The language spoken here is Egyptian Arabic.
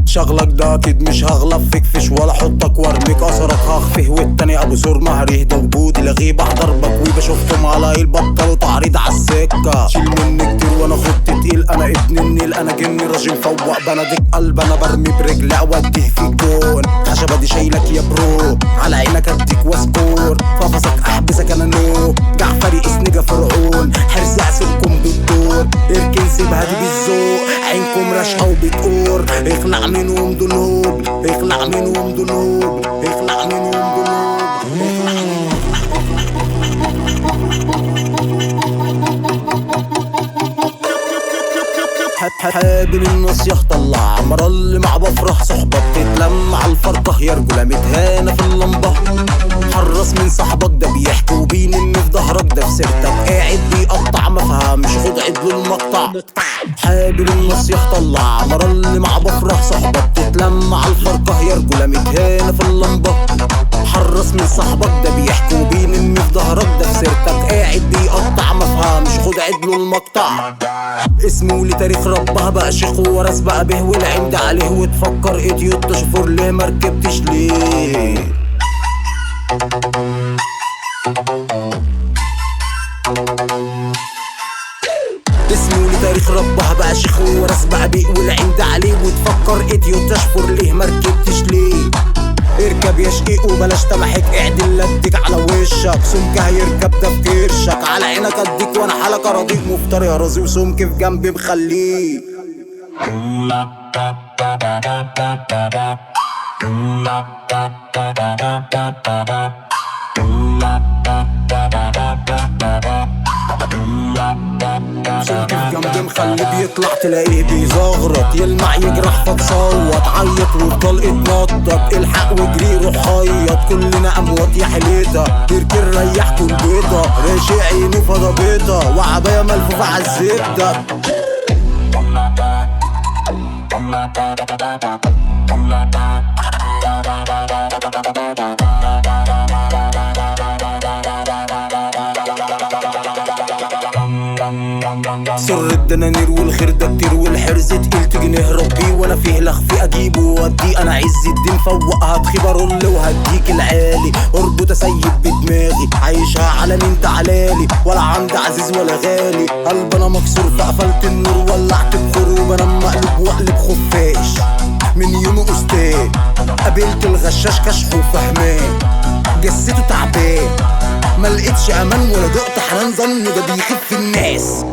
شغلك ده اكيد مش هغلب فيك فيش ولا احطك وارميك اثرك هخفيه والتاني ابو زور مهريه ده وجودي لغيب احضر بكوي بشوفكم على البطلوا تعريض عالسكه شيل مني كتير وانا خدت تقيل انا ابن النيل انا جني راجل فوق بنادق قلب انا برمي برجلي اوديه في الجون خشبه دي شايلك يا برو على عينك اديك واسكور ففصك احبسك انا نو جعفري اسنجه فرعون حرز اعسلكم بالدور اركن سيبها دي بالذوق عينكم راشقه وبتقور اخلع منهم دول هوب اخلع منهم دول هوب اخلع منهم دول هوب اخلع منهم. حابب النصيحة طلع عمر اللي مع بفرح صحبة بتتلم على الفرقة يا رجولة متهانة في اللمبة حرص من صاحبك ده بيحكي وبينم في ظهرك ده في سيرتك قاعد بيقطع ما فهمش خد عدل المقطع حابب النصيحة طلع عمر اللي مع بفرح صحبة بتتلم على الفرقة يا رجولة متهانة في اللمبة حرص من صاحبك ده بيحكي وبينم في ظهرك ده في سيرتك قاعد بيقطع ما فهمش خد عدله المقطع اسمه لتاريخ ربها بقى شيخ وورث بقى به والعند عليه وتفكر ايديوت شوفور ليه مركبتش ليه اسمه لتاريخ ربها بقى شيخ وورث بقى بيه والعند عليه وتفكر ايديوت شوفور ليه مركبتش ليه اركب يا شقيق وبلاش تمحك اعدل لديك على وشك سمك هيركب ده في كرشك على عينك اديك وانا حالك اراضيك مفتري يا رازي وسمك في جنبي مخليه سمك في جنبي مخليه بيطلع تلاقيه بيزغرط يلمع يجرح فتصوت عيط وافضل اتنطط الحق واجري روح خيط كلنا اموات يا حليطه تركن ريح كل بيضه راشق عينه فضا بيضه وعبايه ملفوفه عالزبده سر الدنانير والخير ده كتير والحرز تقيل تيجي نهرب بيه وانا فيه لخفي اجيبه واديه انا عز الدين فوق هتخيب ارل وهديك العالي اربط اسيب بدماغي عايشها على مين تعالالي ولا عند عزيز ولا غالي قلب انا مكسور فقفلت النور ولعت بخور وبنام مقلوب واقلب خفاش من يوم استاذ قابلت الغشاش كشحه وفهمان جسته تعبان ما لقيتش امان ولا دقت حنان ظن ده بيخف الناس.